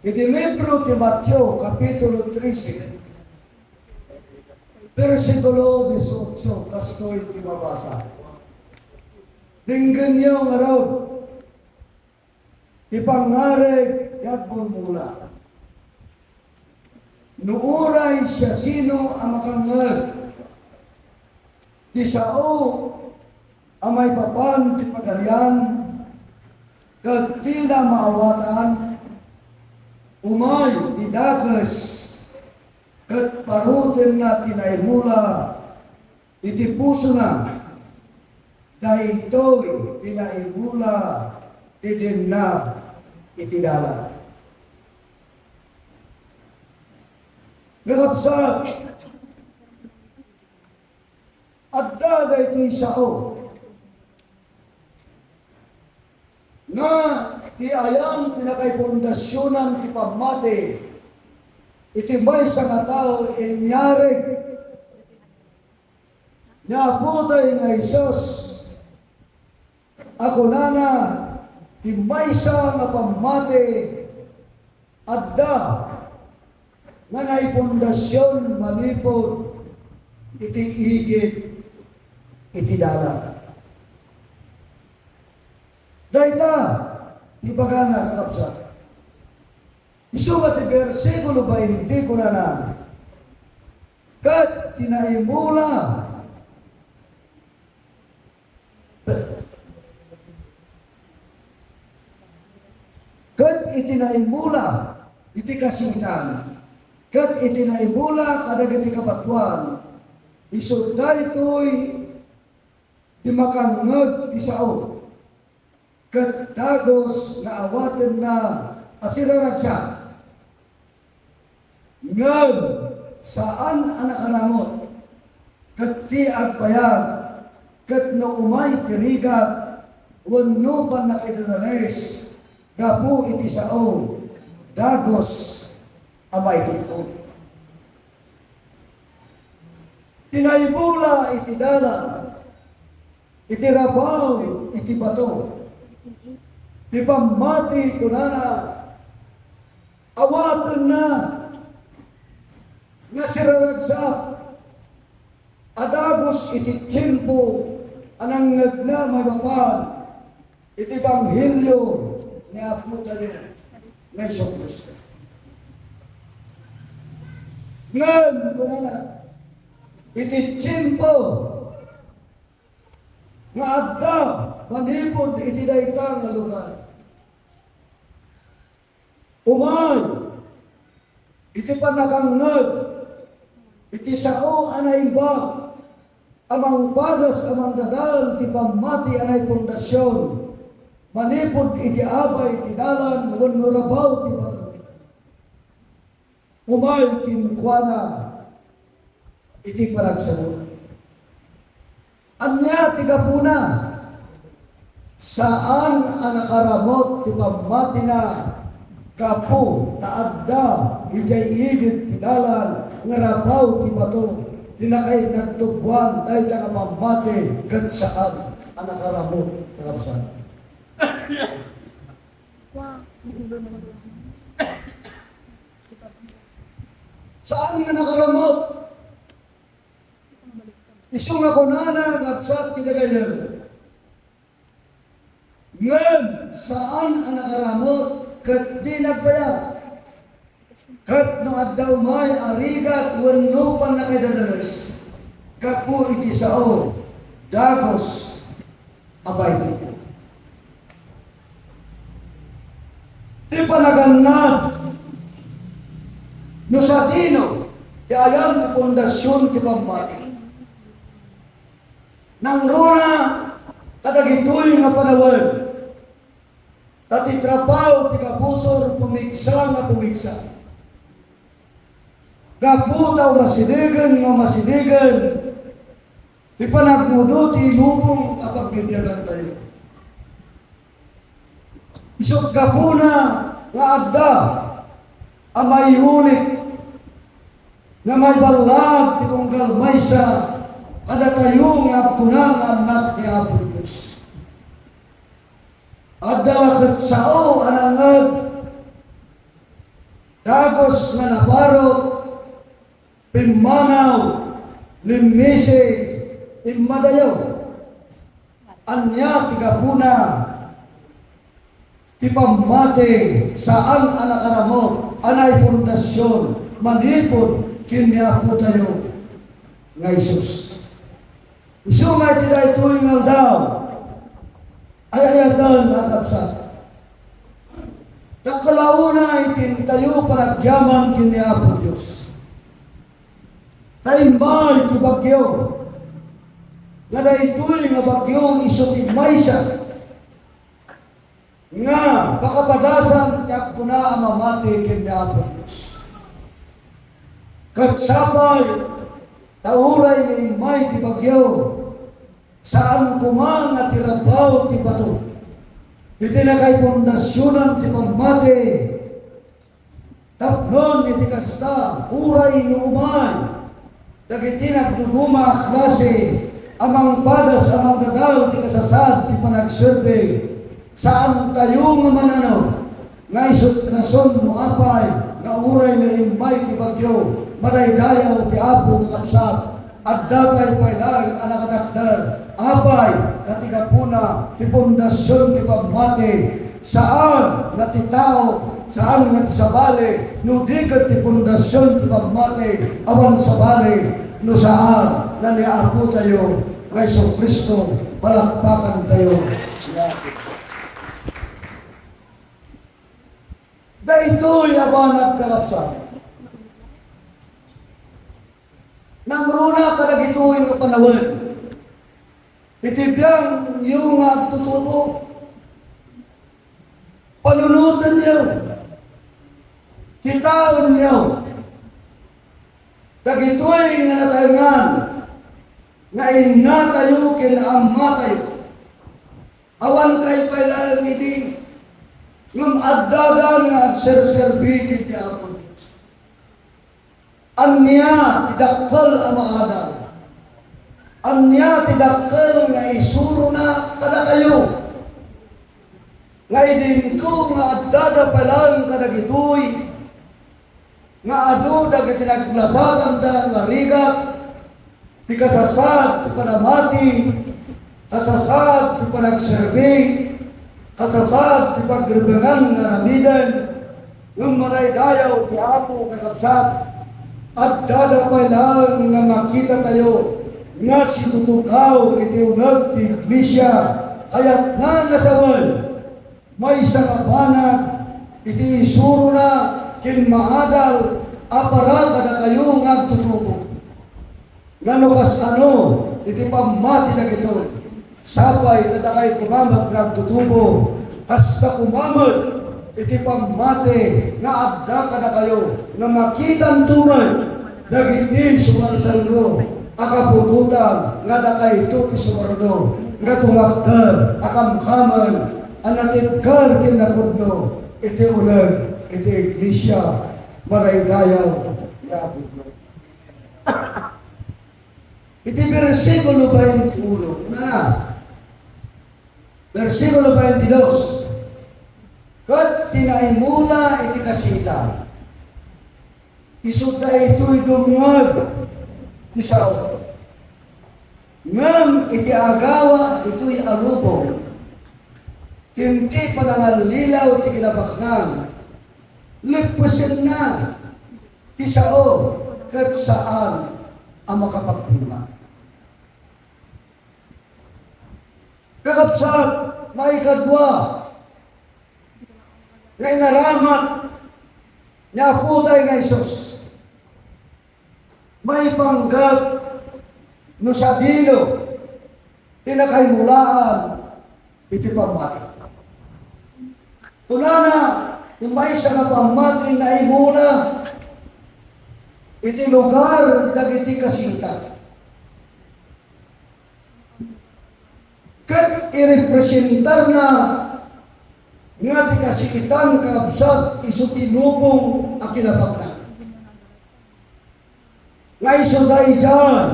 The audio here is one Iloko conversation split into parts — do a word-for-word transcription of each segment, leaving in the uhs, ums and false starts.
Iti libro ti Mateo, Kapitulo trese, bersikulo dieciocho, kastoy ti mabasa. Denggenyo ngarud ti pangngarig ti agmulmula. No uray siasino a makangngeg ti sao a maipapan ti Pagarian ket dina maawatan, umay ti dakes ket parutenna ti naimula iti pusona, daytoy ti naimula ti denna iti dalan. Nakabsat, adda daytoy sao nga ti ayan ti nakaipondasionan ti pammati iti maysa nga tao, inyari ni Apotayo nga Jesus a kunana, ti maysa nga pammati adda nga naipondasion manipud iti igid iti dalan. Dayta ti ibagana, kakabsat. Isu nga ti bersikulo bainte kunana, ket ti naimula, ket iti naimula iti kasingitan, ket iti naimula kadagiti kapatuan, isu daytoy ti makangngeg ti sao ket dagus nga awatenna a siraragsak. Ngem saan a nakaramut ket ti agbayag, ket no umay ti rigat wenno pannakaidadanes gapu iti sao, dagus a maitudko. Ti naimula iti dalan, iti rabaw iti bato. Ti pammati, kunana, awatenna nga siraragsak a dagus iti tiempo a nangngegna maipapan iti ebanghelio ni Apotayo nga Jesu-Cristo. Ngem, kunana, iti tiempo nga adda manipud iti dayta nga lugar, umay iti pannakangngeg iti sao a naimbag a mangpadas a mangdadael ti pammati a naipondasion manipud iti abay ti dalan wenno rabaw ti bato. Umay kenkuana iti panagsao. Ania ti gapuna? Saan a nakaramut ti pammatina gapu ta adda idiay igid ti dalan nga rabaw ti bato ti nakainagtuboan dayta nga pammati ket saan a nakaramut, kakabsat. Saan nga nakaramut? Isu nga kunana, kabsat, ti gagayyem. Ngem saan a nakaramut ket di nagbayag. Ket no adda umay a rigat wenno pannakaidadanes gapu iti sao, dagus a baybay. Ti panagannad, no sadino ti ayan ti pundasion ti pammati. Nangruna kadagitoy nga panawen, ta ti trabaho ti kabusor pumigsa nga pumigsa. Gapu ta umasidegen nga umasidegen ti panagmudo ti lubong a pagbibiagantayo. Isut' gapuna nga adda a maiulit nga maiballag ti tunggal maysa kadatayo nga agkuna nga annak ni Apo Dios. Adda la ket sao a nangngeg Dagus nga naparut, pimmanaw, limmisi, immadayo. Ania ti gapuna? Ti pammati, saan a nakaramut a naipundasion manipud ken ni Apotayo nga Jesus. Isu nga iti daytoy nga aldaw, ay-ayaten a kabsat, dakkel a unay ti intayo panagyaman ken ni Apo Dios. Ta immay ti bagyo, nga daytoy nga bagyo isu ti maysa nga pakapadasan ti agkuna a mamati ken ni Apo Dios. Ket sapay ta uray nga immay ti bagyo, saan koma nga ti rabaw ti bato iti nakaipundasionan ti pammati. Tapnon iti kasta, uray no umay dagiti nagduduma a klase a mangpadas a mangdadael ti kasasaad ti panagserbi, saantayo nga mananep nga isu't rason no apay nga uray no immay ti bagyo, madaydayaw ti Apo, kakabsat. Adda tay pay laeng a nakatakder. Apay, ta ti gapuna, ti pundasion ti pammati, saan nga ti tao, saan nga ti sabali, no di ket ti pundasion ti pammati, awan sabali, no saan nga ni Apotayo nga Jesu-Cristo, palakpakantayo. Daytoy a banag, kakabsat. Nangruna kadagitoy nga panawen iti biangyo nga agtutubo. Panunotenyo, kitaenyo dagitoy nga nataengan nga innatayo ken ammatayo. Awan kay pay laeng idi, ngem addadan nga agserserbi ken ti Apo Dios. Ania ti dakkel a maadal? Ania ti dakkel nga isurona kadakayo? Nga idinto nga addada pay laeng kadagitoy nga adu dagiti naglasatanda nga rigat, ti kasasaad ti panamati, kasasaad ti panagserbi, kasasaad ti pagrebengan nga aramiden, ngem madaydayaw ti Apo, kakabsat, addada pay laeng nga makitatayo nga situtukaw iti uneg ti iglesia, kayatna nga sawen. Maysa nga banag iti isurona ken maadal a para kadakayo nga agtutubo. Nga no kasano iti pammati dagitoy, sapay ta dakay koma met nga agtutubo, kasta koma met iti pammati nga adda kadakayo nga makitanto met dagiti sumarsaruno a kaputotan nga dakayto ti sumarno nga tumakder a kamkameng a natibker ken napudno iti uneg iti iglesia. Madaydayaw ti Apo Dios. Iti bersikulo twenty-one, kunana, bersikulo twenty-dos, ket ti naimula iti kasiitan, isu daytoy dumngeg ti sao. Ngem iti agawa itoy a lubong, ken ti panangallilaw ti kinabaknang, leppesenna ti sao ket saan a makapagbunga. Kakabsat, maikadua nga inaramat ni Apotay nga Jesus, maipanggep no sadino ti nakaimulaan iti pammati. Kunana, ti maysa nga pammati naimula iti lugar dagiti kasiitan. Ket irepresentarna nga ti kasiitan, kakabsat, isu ti lubong a kinabaknang. Nga isu daydiay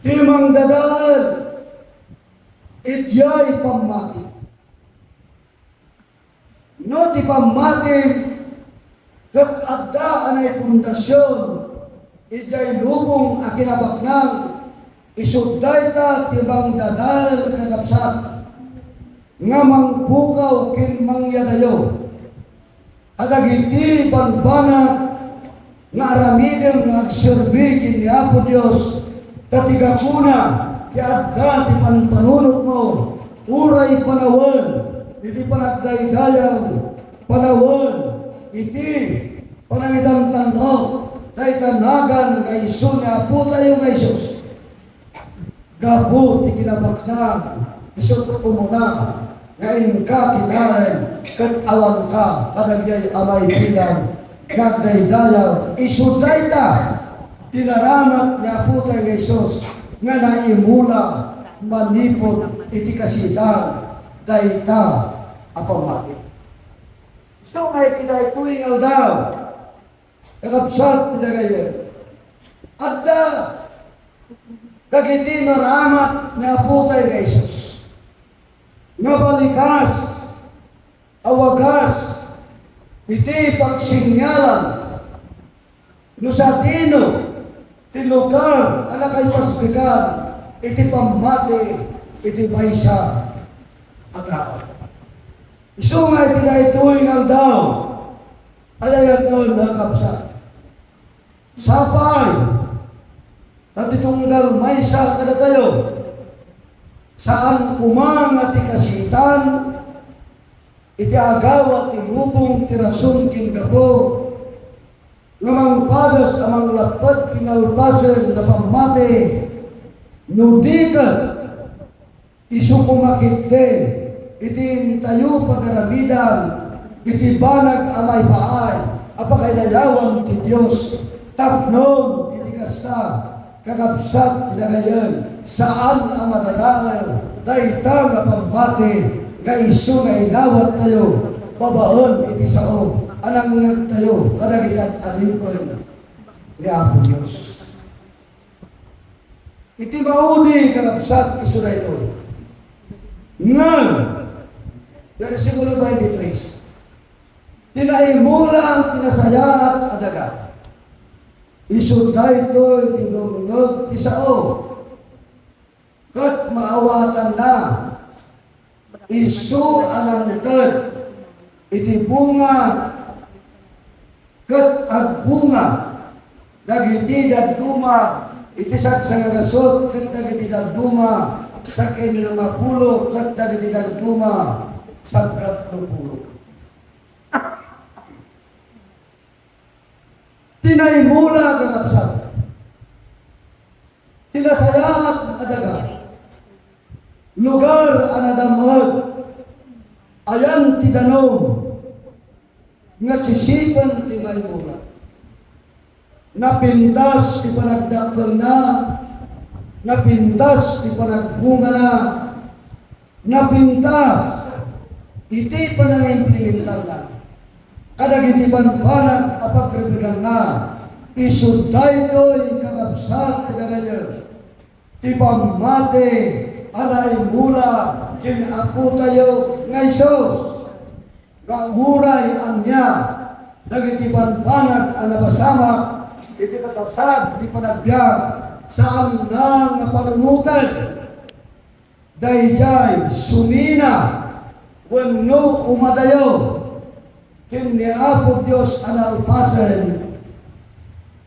ti mangdadael idiay pammati. No ti pammati, Ket adda a naipundasion idiay lubong a kinabaknang, isu dayta ti mangdadael, kakabsat, nga mangpukaw ken mangyadayo kadagiti banbanag nga aramiden nga agserbi ken ni Apo Dios, ta ti gapuna ti adda ti panpanunotmo, uray panawen iti panagdaydayaw, panawen iti panangitantanno dayta nagan nga isu ni Apotayo nga Jesus. Gapu ti kinabaknang, isu ti umuna nga inka kitaen ket awanka kadagiti a maibilang nga agdaydayaw. Isu dayta ti naramat ni Apotayo nga Jesus nga naimula manipud iti kasitan dayta a pammati. Isu nga iti daytoy nga aldaw, kakabsat ti dagayen, adda dagiti naramat ni Apotayo nga Jesus nga balikas a wagas iti pagsinyalan no sadino ti lugar a nakaipasdekan iti pammati iti maysa a tao. Isu nga iti daytoy nga aldaw, ay ayaten, mga kabsat. Sapay, ta ti tunggal maysa kadatayo, saan koma nga ti kasitan iti agawa ti lubong ti rason ken gapu nga mangpadas a manglapped ti nalpasen nga pammati, no di ket isu koma ketdi iti intayo pagaramidan iti banag a maipaay a pakaidayawan ti Dios. Tapno iti kasta, kakabsat ti dagayen, saan a madadael dayta nga pammati nga isu nga inawattayo babaen iti sao a nangngegtayo kadagiti ad-adipen ni Apo Dios. Iti maudi, kakabsat, isu daytoy. Ngem, bersikulo twenty-three, ti naimula ti nasayaat a daga, isu daytoy ti dumngeg ti sao, ket maawatanna isu a nangted iti bunga ket agbunga dagiti dadduma iti sagsangagasut ket dagiti dadduma sag-innumapulo ket dagiti dadduma saggatlopulo. Ti naimula, kakabsat, ti nasayaat a daga, lugar a nadam-ed, ayan ti danum nga sisipen ti maimula. Napintas ti panagdakkelna, napintas ti panagbungana, napintas iti panangimplementarna kadagiti banbanag a pagrebekanna. Isu daytoy, kakabsat, ti dagayen ti pammati a naimula ken Apotayo nga Jesus, nga uray ania dagiti banbanag a napasamak iti kasasad ti panagbiag, saanna nga panunoten daydiay sumina wenno umadayo ken ni Apo Dios a nalpasen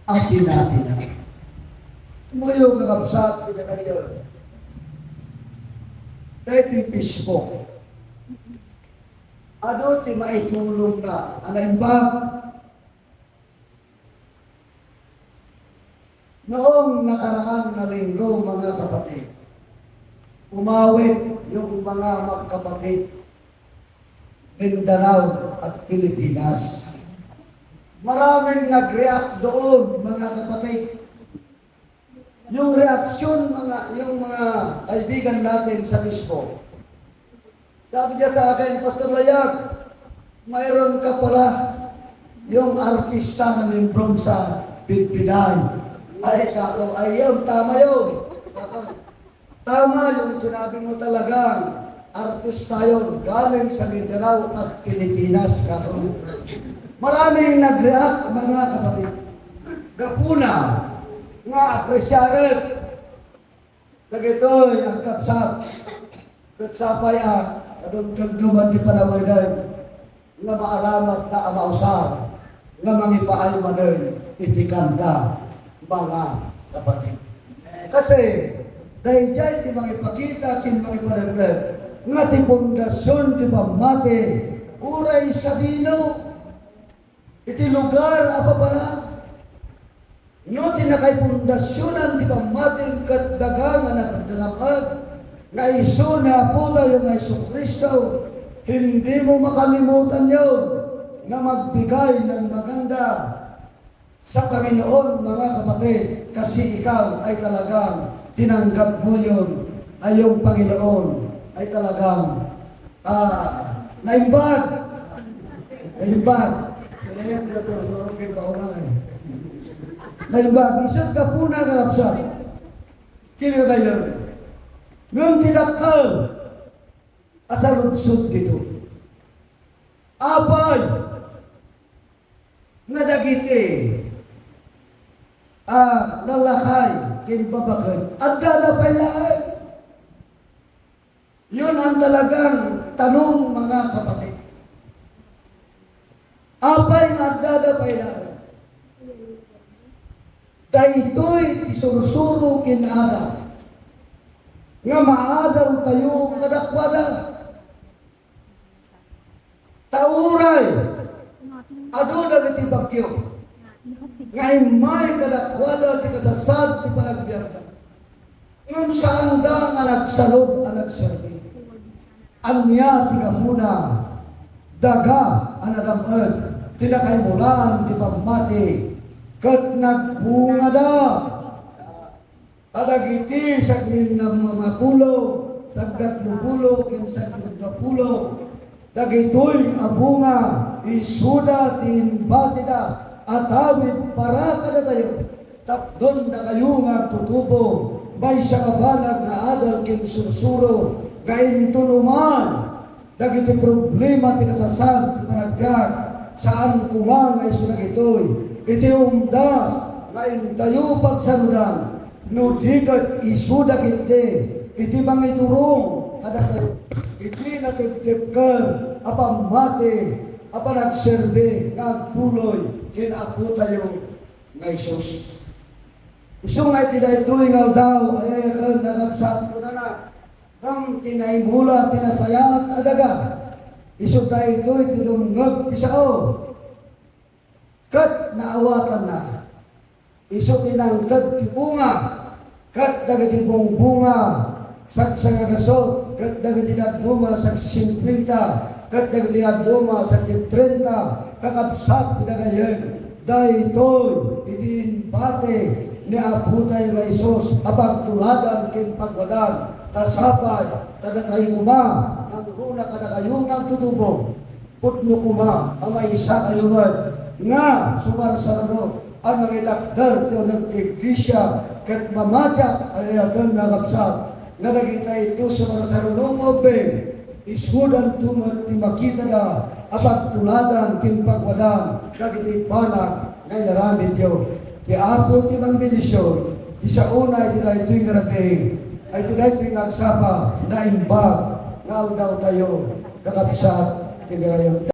a tinatina. Kayo, kakabsat, ti dagayen, daytoy Facebook, adu ti maitulongna a naimbag. Noong nakaraan na linggo, mga kapatid, umawit yung mga magkapatid Mindanao at Pilipinas. Maraming nag-react doon, mga kapatid. Yung reaksyon, mga, yung mga kaibigan natin sa Facebook, sabi niya sa akin, "Pastor Layag, mayroon ka pala yung artista na membro sa Bidbiday." Ay, kako, ay, yun, tama yun. Tama yung sinabi mo talaga. Artistayon galing sa Mindanao at Pilipinas, karon. Maraming nag-react, mga kapatid. Gapuna nga apresyaren dagitoy agkabsat. Ket sapay a, kadumdumduman ti panawiden nga maaramat na a mausar nga mangipaay manen iti kanta, mga kapatid. Kasi, daydiay ti mangipakita ken mangipaneknek nga ti pundasion ti pammati, uray sadino, iti lugar a papanan. No ti nakaipundasionan ti pammatim ket daga nga nagdadam-ag nga isu ni Apotayo nga Jesu-Cristo, hindi mo makalimutan yon nga magbigay ng maganda sa Panginoon, mga kapatid, kasi ikaw ay talagang tinanggap mo yon, ay yung Panginoon ay talagang Ah, naimbag. Naimbag. Sila yan, sila surusurong kay Paunay. Naimbag. Isut gapuna nga kapsat. Kinagayan. Ngem ti dakkel a saludsod dito. Apay nga dagiti a lalakay ken babaket, addada pay laeng. Yun ang talagang tanong, mga kapatid. Apay nga addada pay laeng? Daytoy ti sursuro ken adal nga maadal tayo kadakuada. Ta uray adu dagiti bagyo nga immay kadakuada ti kasasad ti panagbiagda. Ngem saanda nga nagsalud a nagserbi. Ania ti gapuna? Daga a nadam-et ti nakaimulaan ti pammati ket nagbungada. Kadagiti sagrinamamapulo, saggatlopulo, ken sagrigapulo, dagitoy a bunga, isuda ti imbatida a tawid para kadatayo. Tapdon dakayo nga agtutubo, maysa nga banag nga adal ken sursuro, nga inton umay dagiti problema ti kasasad ti panagbiag, saan koma nga isu dagitoy iti umdas nga intayo pagsaludan, no di ket isu dagiti iti mangiturong kadatayo iti natibtibker a pammati a panagserbi nga agpuloy ken Apotayo nga Jesus. Isu nga iti daytoy nga aldaw, ay ayaten, nakabsat, kunana, ngem ti naimula ti nasayaat a daga, isu daytoy ti dumngeg ti sao, ket naawatanna. Isu ti nangted ti bunga, ket dagiti bungbunga, sagsangagasut, ket dagiti dadduma, sagsingkuenta, ket dagiti dadduma, sagtrenta, kakabsat ti dagayen. Daytoy iti imbati ni Apotayo nga Jesus a pagtuladan ken pagwadan, ta sapay, ta datayo koma, nangruna kadakayo nga agtutubo. Pudno koma a maisakayo met nga sumarsaruno a mangitakder ti uneg ti iglesia ket mamatiak a ayaten nga kabsat nga dagita ito sumarsaruno nga ubbing, isudanto met ti makitada a pagtuladan ken pagwadan dagiti banag nga inaramidyo. Ti Apo ti mangbendision, ti saona iti daytoy nga rabii, ay iti daytoy nga agsapa, naimbag nga aldaw tayo, kakabsat, ti gayam.